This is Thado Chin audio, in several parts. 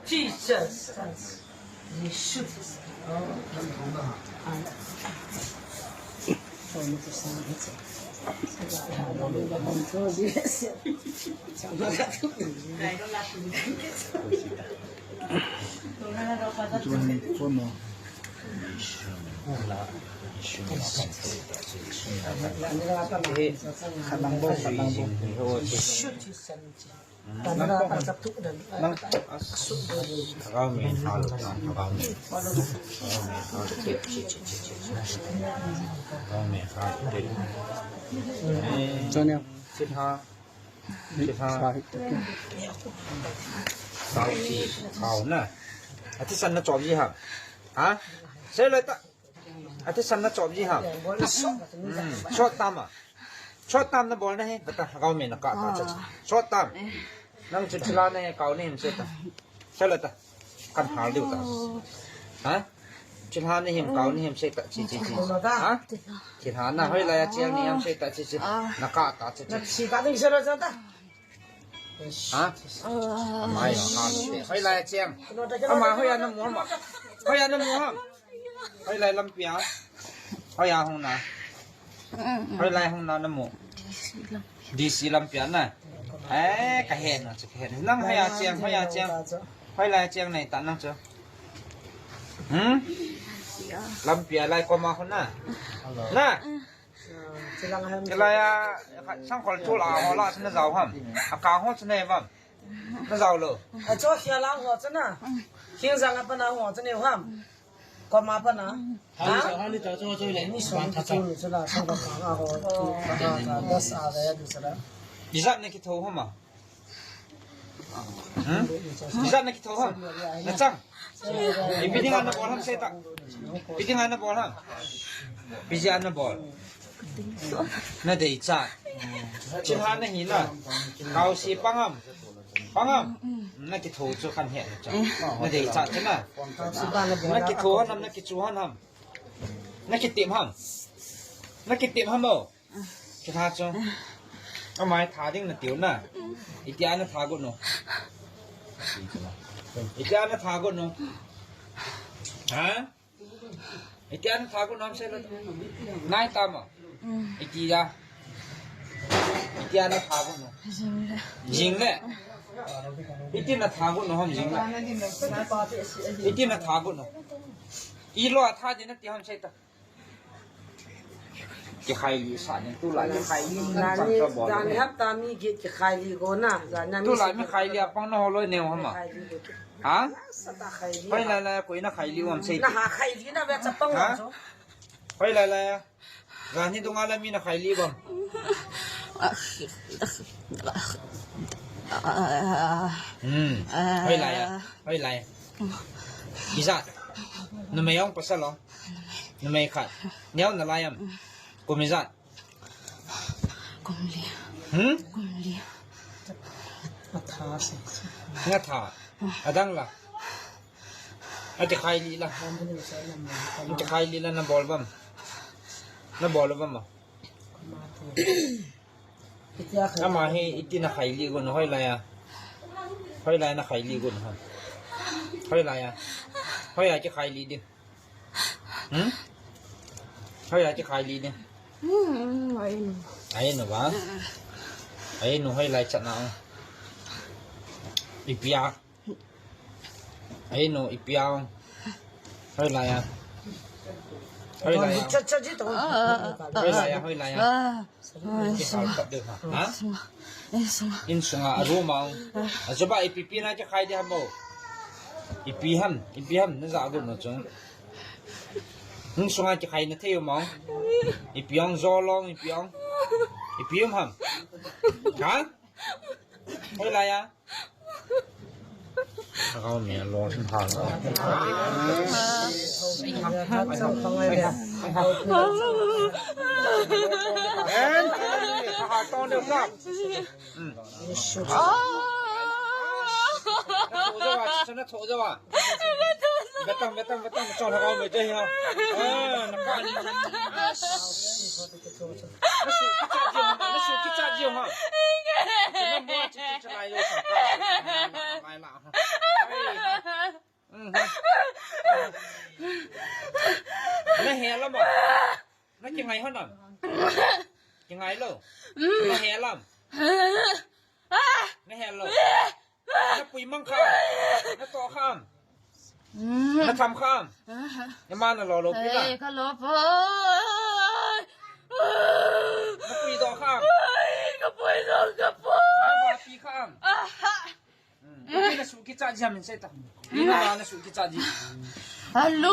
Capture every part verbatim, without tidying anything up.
Jesus. Sonia. Sitha. Sitha. Kau si, kau na. Athisan na chop ji ham. Ha? Sei le ta. Athisan na chop ji ham. Hmm. Short term a. Short term na bol na hi. Bata kau me na ka ta cha. Short term. Nang chu thilha na hi kau ni him sei ta. Sei le ta. Kan hal diu ta. Ha? Thilha ni him kau ni him sei ta. Chi, chi, chi. Ha? Thilha na hoilai a chiang ni ham sei ta chi, chi. Na ka ta chi, chi. Na si ka ding sei le ta. Ha? Amai hal te. Hoilai a chiang. Ama hoiya na mu ham. Hoiya na mu ham. Hoilai lampi a. Hoiya hung na. Hoilai hung na na mu. D C lampi a na. Eh, ka he na chu ka he. Nang hoiya chiang, hoiya chiang. Hoilai chiang nei ta nang chu. Hmm? Lampi a lai koma hung na. Na. Chilai a, sangkhol chul a ho la chu na jao ham. A ka ho chu nei vam. Na jao lo. A chu khia la ho chu na. Khing jang a pa na ho chu nei ham. Koma pa na. Ha? Ni song chu chu la sangkhol a ho. Das a le du chu la. Ijat na kitho ham a. Hmm? Ijat na kitho ham. Na chang. Ipi dinga na bol ham sei ta. Ipi dinga na bol ham. Ipi dinga na bol. Na deichat. Thilha na hi na. Kau si pang ham. Pang ham. Na kitho chu kan he na chang. Na deichat chu na. Na kitho ham, na kichu ham. Na kitep ham. Na kitep ham o. Kitha chu. Amai tha ding na tiu na. Itia na tha got no. Itia na tha got no. Ha? Itia na tha got no sei le. Nai ta ma. Itia. Itia na tha got no. Jing le. Iti na tha got no ham jing le. Iti na tha got no. Ilo a tha ding na ti ham sei ta. Kikhai li sa ni, tulai mi khai li, nang chang cho bol. Jani hapta mi ki, kikhai li go na, jani mi. Tulai mi khai li apang na holoi neo hama. Kikhai li go ki. Ha? Sa ta khai li. Hoilai lai a koi na khai li um sei. Na ha khai li na ve chapang um cho. Hoilai lai a. Jani dunga la mi na khai li um. Hmm. Hoilai a. Hoilai. Ijat. Numei ong pasal ong. Numei khat. Neo nalai am. Kum ijat. Kum li. Hmm? Kum li. Nga tha. Adang la. Ati khai li la. Ati khai li la na bol bam. Na bol bam. Ama hi iti na khai li gun hoilai a. Hoilai na khai li gun ha. Hoilai a. Hoilai kikhai li di. Hmm? Hoilai kikhai li di. Hmm, ai nu. Ai nu ba? Ai nu hoilai chat na. Ipia. Ai nu ipia. Hoilai a. Hoilai a. Cha, cha, ji to. Hoilai a, hoilai a. Kihal kap deu ha. Ha? Insunga, insunga. Insunga, a room a. A joba ipi pi na kikhai di ham o. Ipi ham, ipi ham, na ja gun no chung. Insunga kikhai na thei um o. Ipi ong jolong, ipi ong. Ipi um ham. Ha? Hoilai a. Kau mi a lo sin ha lo. Tong deu ka. Hmm. Ah. Na tho jo a, na tho jo a. Betang, betang, betang, chon ha kau me je ha. Ah, na ka ni. Na su kicha ji ha, na su kicha ji ha. Na mo chi chi lai lo sa. Lai la ha. Na he la ma. Na kingai ho na. Kingai lo. Na he lam. Na he lo. Na pui mang kha. Na to kha. Na tham kha. Na ma na lo lo pi la. Ei, ka lo po. Na pui do kha. Ei, ka pui do ka po. Na ba pi kha. Aha. Hmm. Ipi na su kicha ji ham in sei ta. Ipi na na su kicha ji. Hello.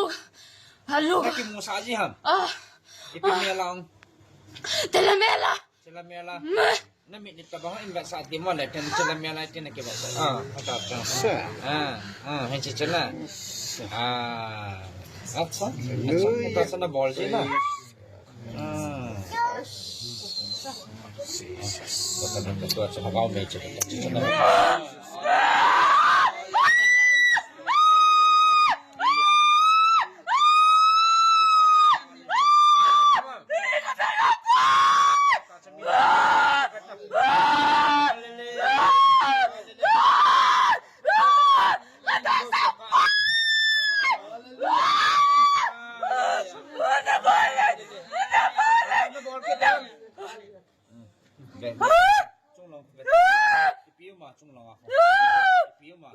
Hello. Na kimu sa ji ham. Ah. Ipi me la ong. Tela me la. Tela me la. Me. Na mi ni ta bang in ba sa ti mo le ten tela me la ti na ke ba sa. Ah, ta ta. Ah, ah, hen chi chela. Ah. Acha. Acha. Ta sa na bol ji na. Chung long. Ipi ma chung long a. Ipi ma.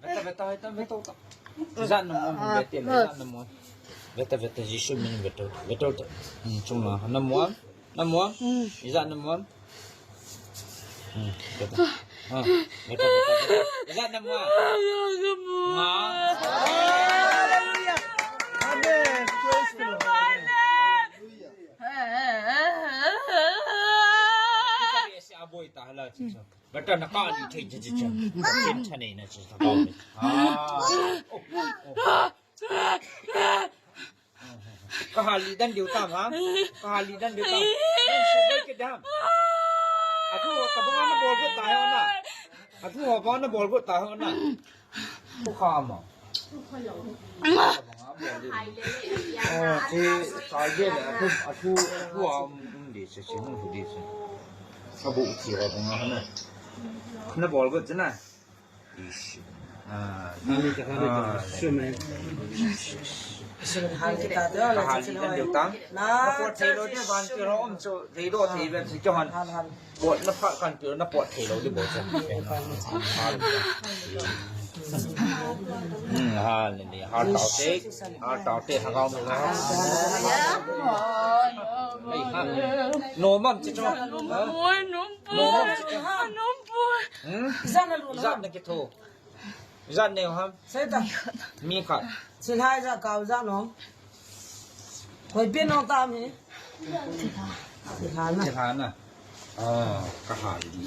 Beta, beta, beta, beta, beta. Ijat na mo, beta, ijat na mo. Beta, beta, Jisu min beta, beta, beta. Hmm, chung na, na mo, na mo. Ijat na mo. Hmm, beta. Ah, beta, beta, beta. Ijat na mo. Nga. Hallelujah. Amen. Praise the Lord. Beta na ka ni thei chi chi chi. Ka chen cha nei na chi ta ka ni. Ah. Oh, oh. Ka hali dan diu tam ha. Ka hali dan diu tam. Nan su boi ke dam. Atu ka bang na bol ke ta ho na. Atu ho bang na bol ke ta ho na. Ko kha ma. Oh, ti sai de le atu atu atu am um de se se mu de se. Abu ti ho bang na. Na bol ke na. Ish. Ah, ah, ka hali dan diu tam. Na pot thei lou di van ti ro um chu thei lou thei ven si cho han. Pot na pha kan ti na pot thei lou di bo cha. Hmm, ha ni ni ha tao te, ha tao te ha gao na. Ei ha. No mam chi cho. No mam chi cho. Hmm? Ijat na kitho. Ijat neo ham? Sei ta. Mi khat. Silhai ja kau ja no. Koi pin no tam hi. Silhai na. Silhai na. Ah, ka hali di.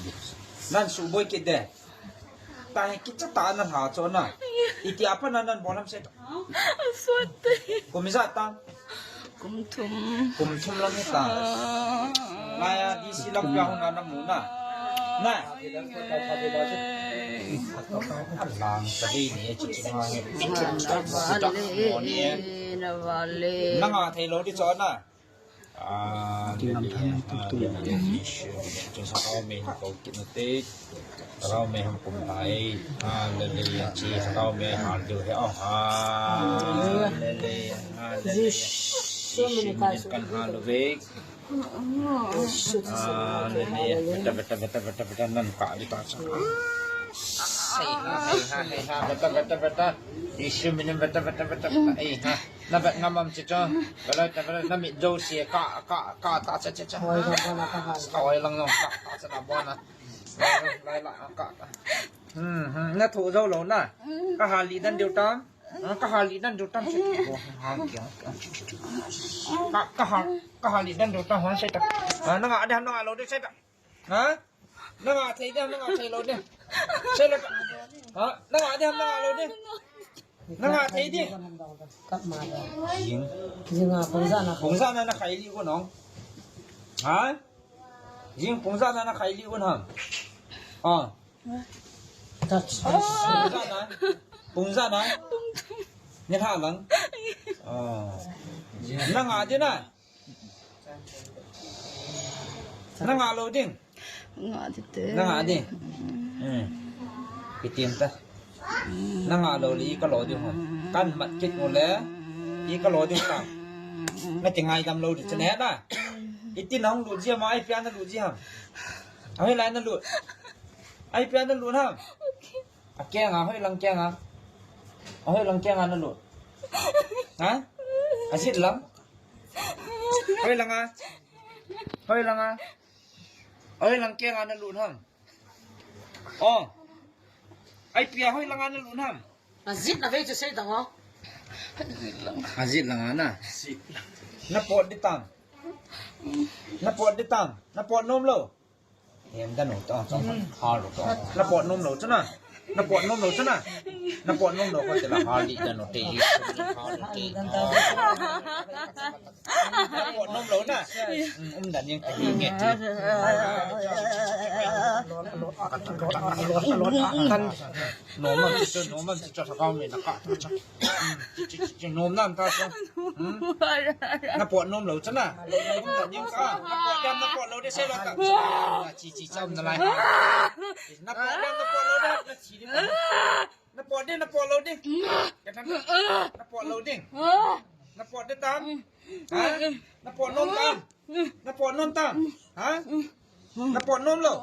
Nan su boi ke de. Ta hi kicha ta nan ha cho na. Iti apa nan nan bol ham sei ta. Suat. Kum ijat ta. Kum thum. Kum thum lam hi ta. Laya D C lam pia hung na na mu na. Na. Lang ka di ni chi chi ma ni. Na vale. Na vale. Na nga thei lou di cho na. Ah, King Lam Thang tu tu. Chu sa au me ko ki na te. Rau me hum kum thai. Hallelujah. Chi rau me hal du he. Oh, hallelujah. Hallelujah. Jisu min kan hal ve. Hallelujah. Beta, beta, beta, beta, beta, nan ka di ta sa. Hey ha, hey ha, hey ha. Beta, beta, beta. Jisu min beta, beta, beta, beta. Hey ha. Na vet ngam am chi cho. Bela, bela, na mit jo si ka, ka, ka ta cha cha cha. Ka oi lang long ka ta cha na bona. Lai la ka ta. Hmm, hmm, na tho jo lou na. Ka hali dan diu tam. Ka hali dan diu tam. Ka, ka ha, ka hali dan diu tam hon sei ta. Na nga de na nga lou de sei ta. Ha? Na nga thei de na nga thei lou de. Sei lou ta. Ha? Na nga de na nga lou de. Nanga thei di. Kap ma da. Jing. Jing a pung ja na. Pung ja na na khai li ko nong. Ha? Jing pung ja na na khai li ko nong. Ah. Touch. Pung ja na. Pung ja na. Ni tha lang. Ah. Nanga di na. Nanga lo ding. Nga di te. Nanga ding. Hmm. Kitim ta. Nanga lo li ka lo ding ho. Kan mat kit u le. I ka lo ding ta. Na ti ngai dam lo di chane na. Iti nong lu ji ma ai pia na lu ji ham. Ai lai na lu. Ai pia na lu ham. A keng a, hoi lang keng a. A hoi lang keng a na lut. Ha? A sit lang? Hoi lang a. Hoi lang a. Hoi lang keng a na lut ham. Oh. Ai pia hoi lang a na lut ham. A sit na ve chu sei dang o. A sit lang a na. Na pot di tam. Na pot di tam. Na pot nom lo. Hem dan u ta, ta, ta, ha lo ta. Na pot nom lo chu na. Na pot nom lo chu na. Na pot nom lo ko te la ha li dan u te hi. Ha lo te. Na pot nom lo na. Um, um dan yang te hi nge ti. Kan nom ma chu, nom ma chu cha ka me na ka. Chi, chi, chi, nom nan ta sa. Hmm? Na pot nom lo chu na. Nom nan ning ka. Na pot dam na pot lo de sei lo ta. Chi, chi, cham na lai. Na pot dam na pot lo de. Na chi de. Na pot de na pot lo de. Ka tan. Na pot lo de. Na pot de tam. Ha? Na pot nom tam. Na pot nom tam. Ha? Na pot nom lo.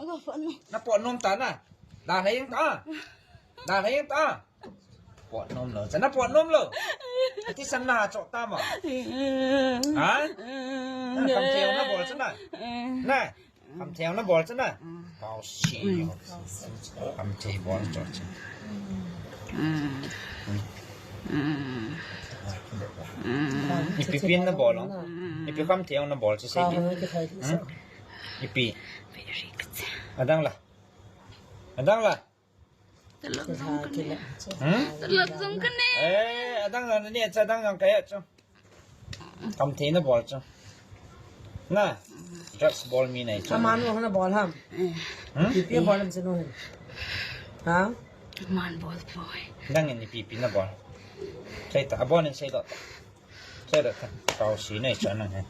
Na pot nom ta na. Da hai ta. Da hai ta. Pot nom lo. Chana pot nom lo. Ati san na chok ta ma. Ha? Na kam thei na bol chana. Na. Kam thei na bol chana. Kau si. Kam thei bol chok chana. Ipi pin na bol lo. Ipi kam thei na bol chana. Ipi. Adang la. Adang la. Talak jong kane. Hmm? Talak jong kane. Eh, adang na ni cha dang jong kaya chu. Kam thei na bol chu. Na. Drugs bol mi nei chu. Aman mo na bol ham. Hmm? Ipi bol ham chu no. Ha? Man bol boy. Dang ni ipi ipi na bol. Sei ta, abon sei lo. Sei lo ta. Kau si nei chu nang he.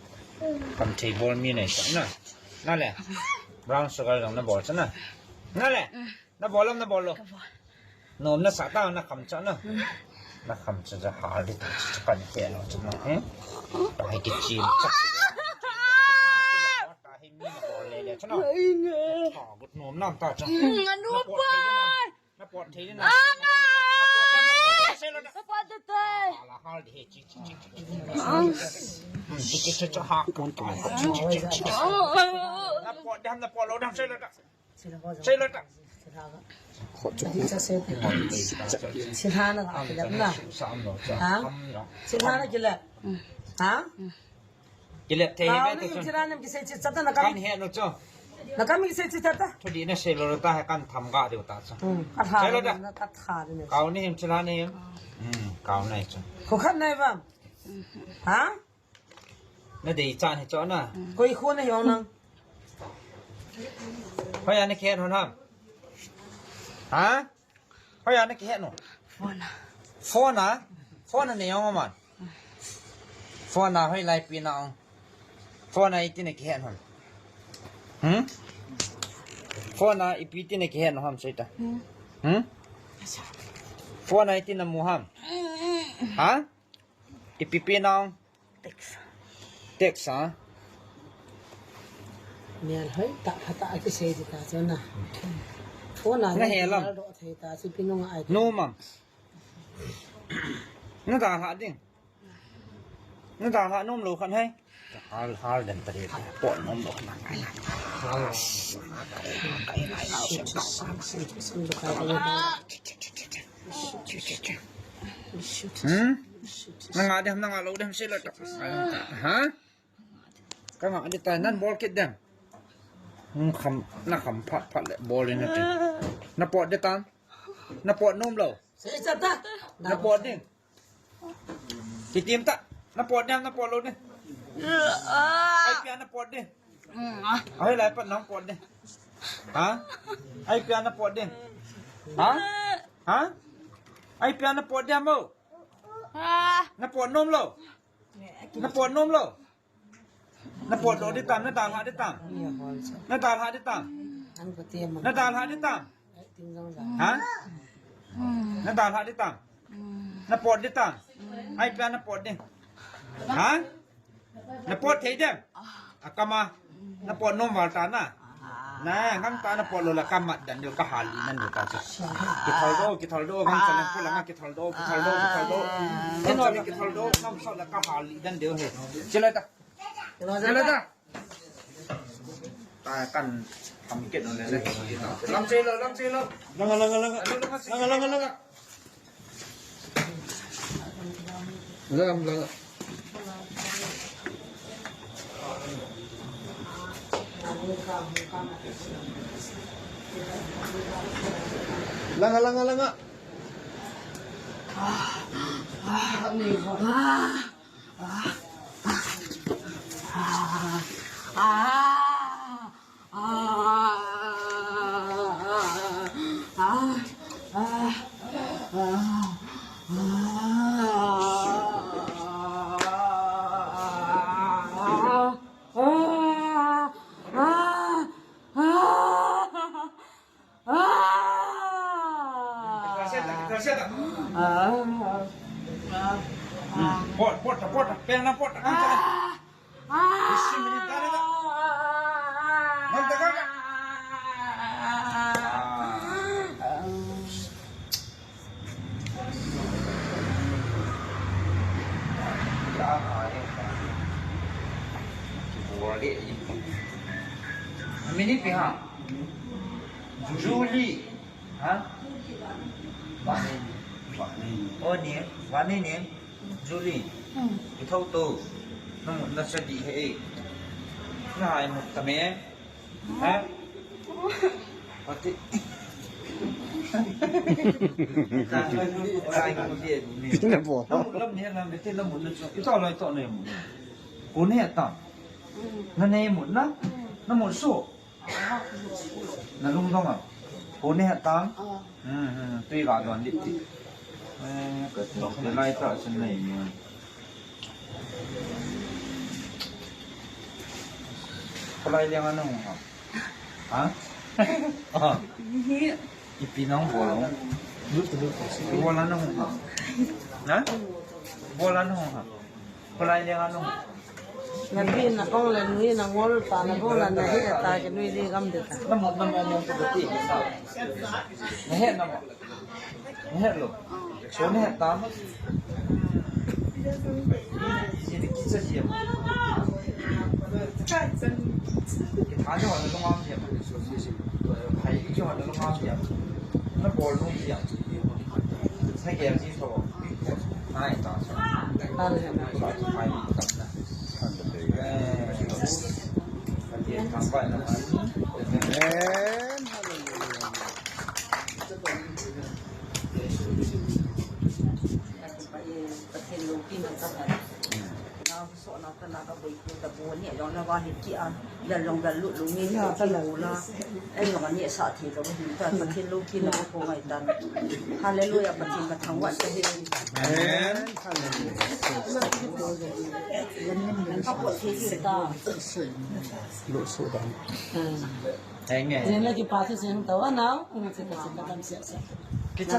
Kam thei bol mi nei chu na. Na le. Brown sugar jong na bol chu na. Na le. Na bol am na bol lo. Ka bol. Nom na sa ta na kham cha na. Na kham cha ja ha di ta cha kan ke lo cha na. Hmm? Ta hai ki chin cha. Ta hai mi na bol le le cha na. Ai ne. Ta gut nom nam ta cha. Hmm, anu pa. Na pot thei na. Ana. Sei lo na. Ka pot te te. Ala hal di he chi chi chi chi. Chi chi cha ha. Chi chi chi. Na pot dam na pot lo dam sei lo na. Sei lo ta. Silha na ka kilep na. Ha? Silha na kilep. Ha? Kilep thei ve tu. Silha na kisei chi chata na kam. Kan he no cho. Na kam kisei chi chata. Thodi na sei lo ta he kan tham ga de ta cho. Ka tha. Sei lo ta. Na ka tha de. Kau ni hem silha ni hem. Hmm, kau nai cho. Ko khat nai ba. Ha? Na dei chan hi cho na. Koi khun na hiong nang. Hoi ana kihet hon ham. Ha? Hoi ana kihet no. Phone a. Phone a? Phone a nei ong man. Phone a hoi lai pi na ong. Phone a iti na kihet hon. Hmm? Phone a ipi ti na kihet no ham sei ta. Hmm? Phone a iti na mu ham. Ha? Ipi pi na ong. Text. Text a. Mial hoi ta pha ta kisei di ta chu na. Phone a na he lam. Do thei ta chu pi nung ai. No mam. Na da ha ding. Na da ha nom lo khan hai. Hal hal den ta de. Pot nom lo khan. Hmm? Na nga dem, na nga lo dem sei lo ta. Ha? Ka nga de ta, nan bol kit dem. Hmm, kham, na kham phat phat le bol in na ti. Na pot de tan. Na pot nom lo. Sei cha ta. Na pot ding. Kitim ta. Na pot ding, na pot lou ding. Ai pia na pot ding. Ai lai pat nang pot ding. Ha? Ai pia na pot ding. Ha? Ha? Ai pia na pot ding mo. Na pot nom lou. Na pot nom lou. Na pot lou ding tam, na dalha ding tam. Na dalha ding tam. Na dalha ding tam. Ha? Na dalha ding tam. Na pot ding tam. Ai pia na pot ding. Ha? Na pot thei dem. Akam a. Na pot nom val ta na. Na, ngam ta na pot lou la ka mat dan diu ka hal i nan diu ta chu. Kithol do, kithol do, ngam sa lang pu lang a kithol do, kithol do, kithol do. Ngam sa lang kithol do, ngam sa la ka hal i dan diu he. Chilai ta. Chilai ta. Ta kan tham ket no le le. Lang che lo, lang che lo. Lang, lang, lang, lang. Lang, lang, lang, lang. Lang, lang. Lang, lang, lang, lang. Pot, pot, pot, pena pot. Mini pi ha. Julie. Ha? Vani. Vani. Oh, ni. Vani ni. Julie. Hmm. Kithou to. Na mut na sa di he. Na hai mut ta me. Ha? Pati. Pi na bo. Na mut lam ni na me te na mut na chu. Ito lai to na mut. Ko ne ta. Hmm. Na ne mut na. Hmm. Na mut so. Na lungdong a. Ko ne het tang? Ah. Hmm, hmm, tui ga don dit ti. Eh, ka ti. Te lai ta sin nei ni. Ko lai liang a nong ha. Ha? Ah. Ipi nong bol nong. Lut, lut. Bol a nong ha. Ha? Bol a nong ha. Ko lai liang a nong. Na pi na kong le nui na ngol pa na kong la na he ta ke nui li gam de ta. Na mut na mo mo ko ti. Na he na mo. Na he lo. So na he ta mo. Ji ni ki sa ji mo. Ki tha jo na lo ngam ji mo. So si si. Hai ki jo na lo ngam ji mo. Na bol nong ji mo. Na ke ji so. Nai ta so. Amen. Hallelujah. Pathen loupi na ka pha. Na so na ka na ka boi ku ta bo ni jong na ba hi ki a. Dal jong dal lut lu ni ni ki la. Ei jong ni sa thi ka bo hi ta Pathen loupi na ko ngai ta. Hallelujah, Pathen ka thangvah ta hi. Amen. Hallelujah. Ka bo thi ki ta. Lo so da. Amen. Jena ki pa thi sen ta wa na. Ki cha